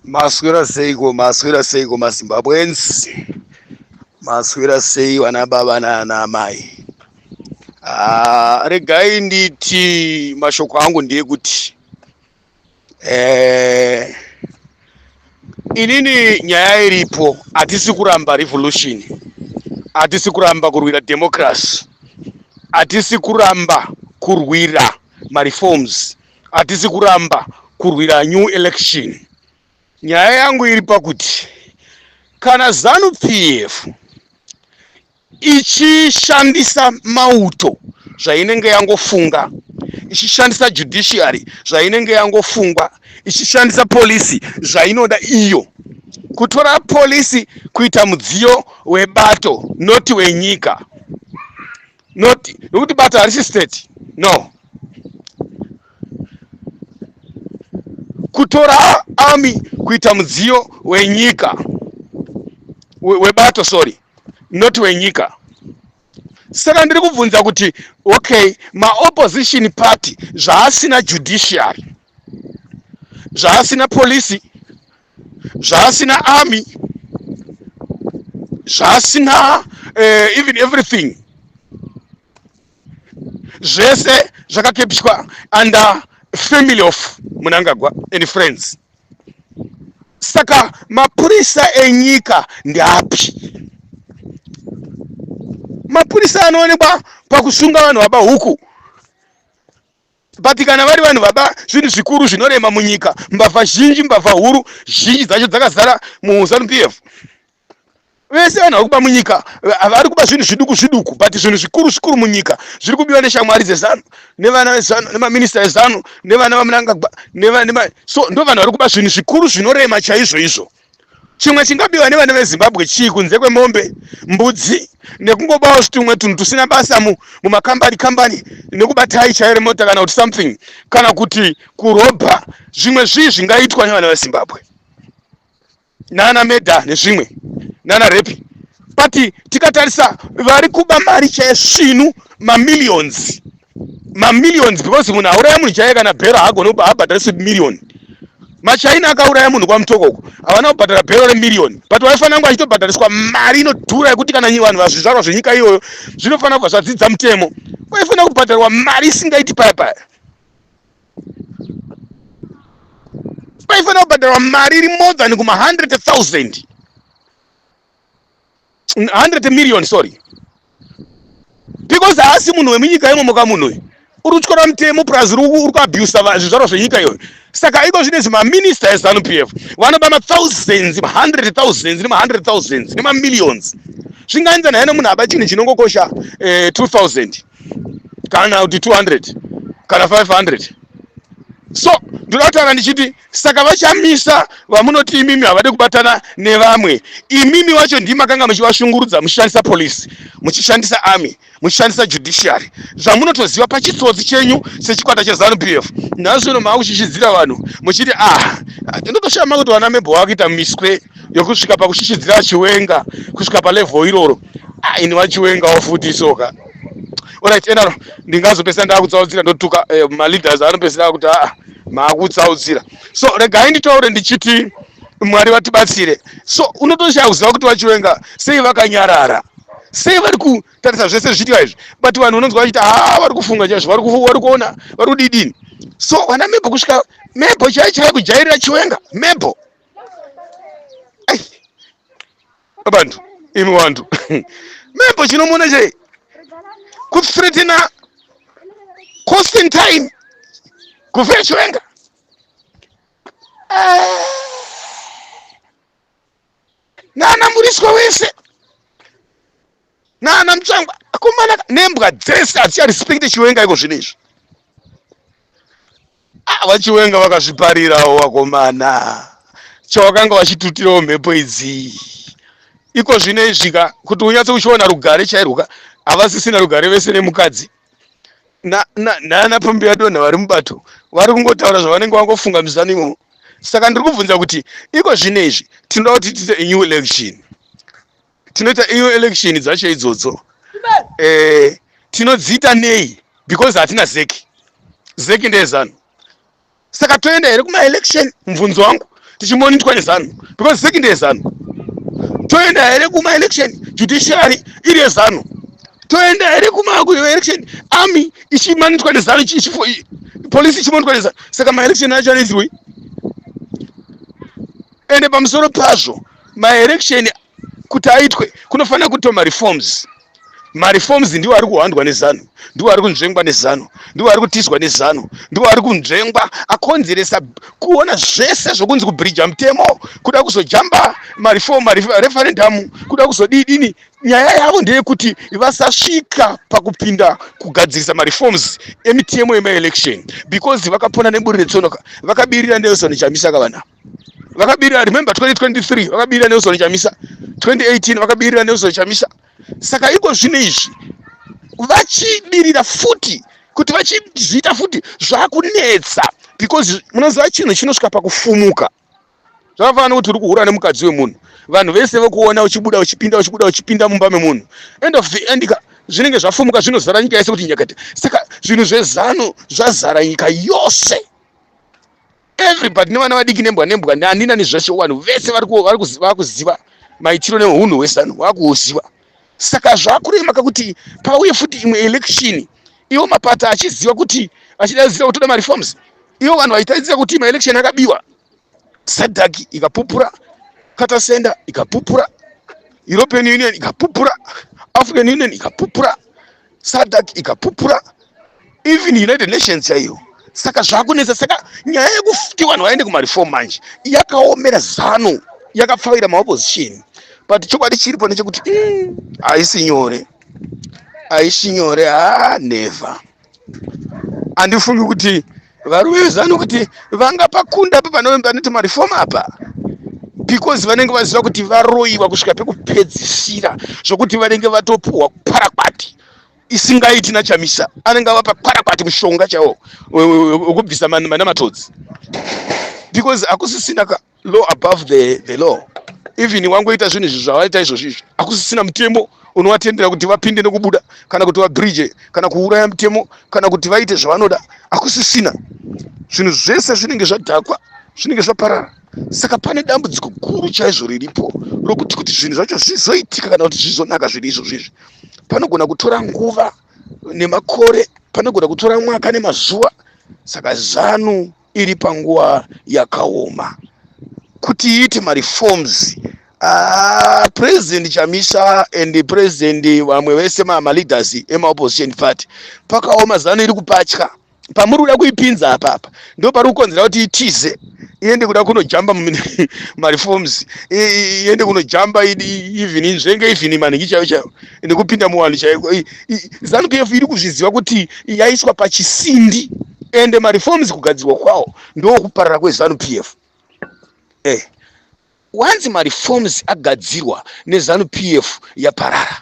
Maswera seiko, maswera seiko maZimbabweans, maswera sei vana baba nana amai. Ah, regai nditi mashoko angu ndeyekuti eh, inini nyaya iripo, hatisi kuramba revolution, hatisi kuramba kurwira democracy, hatisi kuramba kurwira mareforms, hatisi kuramba kurwira new election. Nyaya yangu iri pakuti kana Zanu PF ichishandisa mauto zvainenge yangofunga, ichishandisa judiciary zvainenge yangofungwa, ichishandisa polisi zvainoda iyo, kutora polisi kuita mudziyo webato not wenyika, not nokuti bato harisi state, no, kutora army kuita mudziyo wenyika webato, sorry, not wenyika. Saka ndiri kubvunza kuti okay, maopposition party zvaasina judiciary, zvaasina polisi, zvaasina army, zvaasina even everything, zvese zvakakepishwa under family of Munangagwa and friends. Saka mapurisa enyika ndeapi? Mapurisa anoonekwa pakusunga vanhu vaba huku, but kana vari vanhu vaba zvinhu zvikuru zvinorema munyika, mbavha zhinji, mbavha huru zhinji dzacho dzakazara muZanu PF. Vese vanhu vari kuba munyika vari kuba zvinhu zviduku zviduku, but zvinhu zvikuru zvikuru munyika zviri kubiwa neshamwari dzeZanu, nevana veZanu, nemaminista eZanu, nevana vaMunangagwa. So ndo vanhu vari kuba zvinhu zvikuru zvinorema chaizvo izvo. Chimwe chingabiwa nevana veZimbabwe chii kunze kwemombe, mbudzi nekungobawo zvitumwe tunhu tusina basa mumakambani kambani, nekuba tai chaiyo remota kana kuti something, kana kuti kurobha? Zvimwe zvii zvingaitwa nevana veZimbabwe nana murder nezvimwe nana rape? But tikatarisa vari kuba mari chaiye svinu, mamillions, mamillions, because munhu auraya munhu chaiye kana bhero haagoni haabhadharisi million. MaChina akauraya munhu kwaMutoko uko havana kubhadhara bhero remillion, but vaifanira kunge vachitobhadhariswa mari inodhura yekuti kana vanhu vazvizvarwa zvenyika iyoyo zvinofanira kubva zvadzidza mutemo, vaifanira kubhadharwa mari isingaiti paya paya, vaifanira kubhadharwa mari iri more than kuma 100,000, 100 million, sorry, because haasi munhu wemunyika imomo kamunhu uyu uri kutyora mutemo, plus uri kuabusa zvizvarwa zvenyika iyoyo. Saka iko zvinezvi maminista eZanu PF vanoba mathousands, ma100 thousands, nema100 thousands, nemamillions. Zvingaenzana here nemunhu aba chinhu chinongokosha 2000 kana kuti 200 kana 500? So ndoda kutaura ndichiti, saka vachamisa vamunoti imimi havadi kubatana nevamwe, imimi wacho ndimi makanga muchivashungurudza, muchishandisa polisi, muchishandisa army, muchishandisa judiciary, zvamunotoziva pachitsotsi chenyu sechikwata cheZanu PF. Nhasi uno maakuchichidzira vanhu muchiti, ah, ndinotoshama kuti vana Mebho vakuita miswe yokusvika pakuchichidzira Chiwenga kusvika palevel iroro. Ah, ini vaChiwengawo futi soka. Alright, enaro ndingazopesana ndakutsaudzira, ndotuka maleaders anopesana kuti aa, maakutsaudzira. So regai nditaure ndichiti Mwari vatibatsire. So unotoshaya kuziva kuti vaChiwenga sei vakanyarara, sei vari kutarisa zvese zvichiitika izvi, but vanhu unonzwa vachiti ha, vari kufunga chaizvo, vari kuona, vari kudidini. So vana Mebho, kusvika Mebho chai chai kujairira Chiwenga, Mebho, vantu imi vantu, Mebho chinomuona chai kuthreatena Constantine kufira Chiwenga. Nana Muriswa wese, nana Mutsvangwa, akomana nembwa dzese hadzicharespekte Chiwenga iko zvino izvi. Ah, vaChiwenga vakazviparirawo vakomana, chawakanga vachitutirawo mhepo idzi. Iko zvino izvika kuti unyatse uchiona rugare chairwo ka, havasisina rugare vese nemukadzi nana Pombi Donha vari mubato, vari kungotaura zvavanenge vangofunga muzano imomo. Saka ndiri kubvunza kuti iko zvino izvi tinoda kuti tiite new election, tinoita iyo election dzacho idzodzo tinodziita nei? Because hatina ZEC, ZEC ndeyeZanu. Saka toenda here kumaelection? Mubvunzo wangu. Tichimonitwa neZanu, because ZEC ndeyezanu. Toenda here kumaelection judiciary iri yeZanu? Toenda here kumaelection army ichimonitwa neZanu, polisi ichimonitwa neZanu? Saka maelection acho anoitirwei? Ende pamusoro pazvo, maelection kuti aitwe kunofanira kuitwa mareforms. Mareforms ndiwo ari kuhwandwa neZanu, ndiwo ari kunzvengwa neZanu, ndiwo ari kutizwa neZanu, ndiwo ari kunzvengwa, akonzeresa kuona zvese zvokunzi kubhirija mutemo, kuda kuzojamba mareform, referendum, kuda kuzodidini. Nyaya yavo ndeyekuti vasasvika pakupinda kugadzirisa mareforms emitemo yemaelection, because vakapona neburi retsonoka. Vakabirira Nelson Chamisa kavana, vakabirira. Remember 2023 vakabirira Nelson Chamisa, 2018 vakabirira Nelson Chamisa. Saka iko zvino izvi vachibirira futi, kuti vachizviita futi zvakunetsa, because munoziva chinhu chinosvika pakufumuka. Zvakafanana nekuti uri kuhura nemukadzi wemunhu, vanhu vese vokuona uchibuda uchipinda, uchibuda uchipinda mumba memunhu. End of the end ka, zvinenge zvafumuka, zvinozara nyika yese kuti nyakati. Saka zvinhu zveZanu zvazara nyika yose, everybody, nevana vadiki, nembwa nembwa, nani nani, zveshe. Vanhu vese vari kuziva maitiro neunhu hweZanu, vakuhuziva. Saka zvakurema kakuti pauye futi imwe election, iwo mapata achiziva kuti, achidaidzira kuti toda mareforms, ivo vanhu vachitaidzira kuti maelection akabiwa. SADC ikapupura, Carter Center ikapupura, European Union ikapupura, African Union ikapupura, SADC ikapupura, even United Nations chaiyo. Saka zvakunetsa. Saka nyaya yekuti vanhu vaende kumareform manje yakaomera Zanu, yakapfawira maopposition. But chokwadi chiripo ndechekuti haisi nyore, haisi nyore. Ha, never. Handifungi kuti varume veZanu kuti vangapakunda pa panoti mareform apa, because vanenge vaziva kuti varoyiwa kusvika pekupedzisira, zvokuti vanenge vatopuhwa parakwati isingaiti naChamisa. Anenge avapa kwarakwati, mushonga chaiwo wekubvisa manamatodzi, because hakusisina ka law above the law. Even wangoita zvinhu izvi zvavaita izvozvo izvi, hakusisina mutemo unovatendera kuti vapinde nekubuda, kana kuti vabridge, kana kuuraya mutemo, kana kuti vaite zvavanoda. Hakusisina. Zvinhu zvese zvinenge zvadhakwa, zvinenge zvaparara. Saka pane dambudziko guru chaizvo riripo rokuti kuti zvinhu zvacho zvizoitika kana kuti zvizonaka zviri izvozvo izvi, panogona kutora nguva nemakore, panogona kutora mwaka nemazuva. Saka ZANU iri panguva yakaoma kuti iite mareforms. President Chamisa and president, vamwe vese maleaders emaopposition party, pakaoma. ZANU iri kupatya. Pamuri kuda kuipinza apapa ndo pari kukonzera kuti itize, iende kuda kunojamba mareforms, iende kunojamba, even inzvenge, even manhingi chaiyo chaiyo, nekupinda muvanhu chaiko. ZANU PF iri kuzviziva kuti yaiswa pachisindi, ende mareforms kugadzirwa kwawo ndokuparara kweZANU PF. Once mareforms agadzirwa neZANU PF yaparara.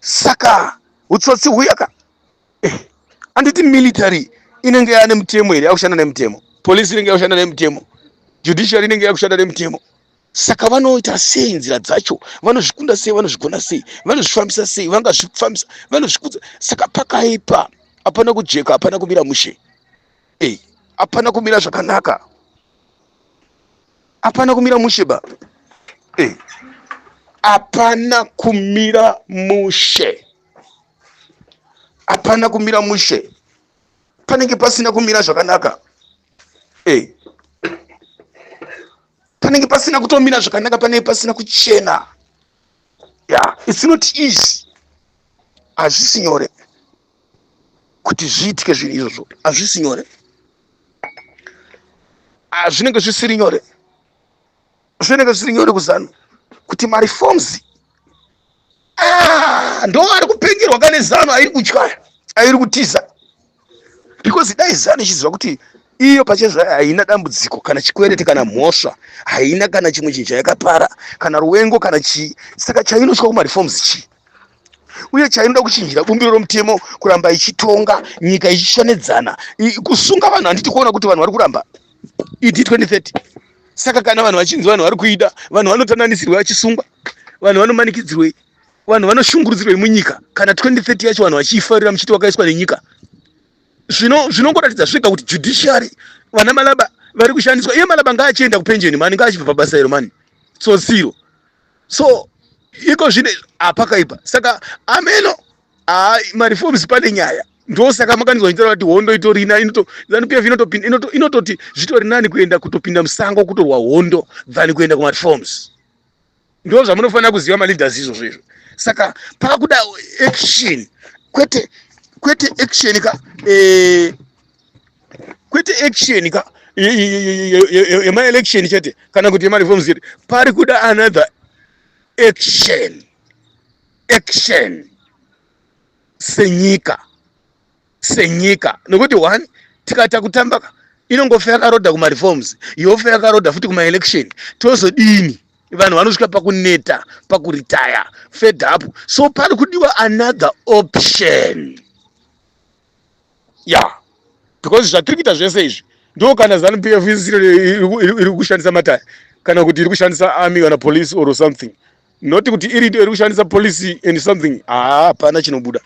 Saka utsotsi huyaka. Anditi military inenge yaane mutemo here, yakushanda nemutemo? Polisi inenge yakushanda nemutemo, judiciary inenge yakushanda nemutemo. Saka vanoita sei nzira dzacho? Vanozvikunda sei? Vanozvigona sei? Vanozvifambisa sei? Vangazvifambisa, vanozvikudza. Saka pakaipa, hapana kujeka, hapana kumira mushe. Hapana kumira zvakanaka, hapana kumira mushe ba. Hapana kumira mushe, hapana kumira mushe, panenge pasina kumira zvakanaka. Panenge pasina kutomira zvakanaka, panenge pasina kuchena. Yeah, it's not easy. Hazvisi nyore kuti zviitike zvinhu izvozvo, hazvisi nyore. Zvinenge zvisiri nyore, zvinenge zvisiri nyore kuZANU kuti mareforms. Ah, ndo ari kupengerwa kane ZANU airi kutya, airi kutiza, because dai ZANU ichiziva kuti iyo pachezvayo haina dambudziko, kana chikwereti, kana mhosva haina, kana chimwe chinhu chayakapara, kana ruwengo, kana chii, saka chainotya kumareforms chii? Uye chainoda kuchinjira bumbiro romutemo, kuramba ichitonga nyika ichishonedzana, kusunga vanhu? Handiti kuona kuti vanhu vari kuramba ED 2030? Saka kana vanhu vachinzi vanhu vari kuida, vanhu vanotandanisirwa vachisungwa, vanhu vanomanikidzirwei, vanhu vanoshungurudzirwei munyika, kana 2030 yacho vanhu vachiifarira, muchiti wakaiswa nenyika? Zvinongoratidza zvega kuti judiciary, vana Malaba. Vari kushandiswa. Iye Malaba ngaachienda kupenjeni mani, ngaachibva pabasa iro mani, tsotsiro. So iko zvine apakaipa. Saka ameno haa mareforms pane nyaya. Ndosaka makanzwa ndichitaura kuti hondo itorina inoto ZANU PF inotopinda inoto inototi zvitori nani kuenda kutopinda musango kutorwa hondo than kuenda kumareforms. Ndo zvamunofanira kuziva maleaders izvozvo izvo. Saka pakuda action, kwete action ka, kwete action ka yemaelection chete kana kuti yemareforms chete. Pari kuda another action, action senyika, nekuti one tikaita kutamba ka, inongofa yakarodha kumareforms, yofa yakarodha futi kumaelection. Tozodini? Vanhu vanosvika pakuneta, pakuretire, fed up. So pari kudiwa another option, ya yeah. Because zvatiri kuita zvese izvi, ndo kana ZANU PF iri kushandisa mataya kana kuti iri kushandisa army kana police or something, not kuti iri iri kushandisa police and something, haa, hapana chinobuda.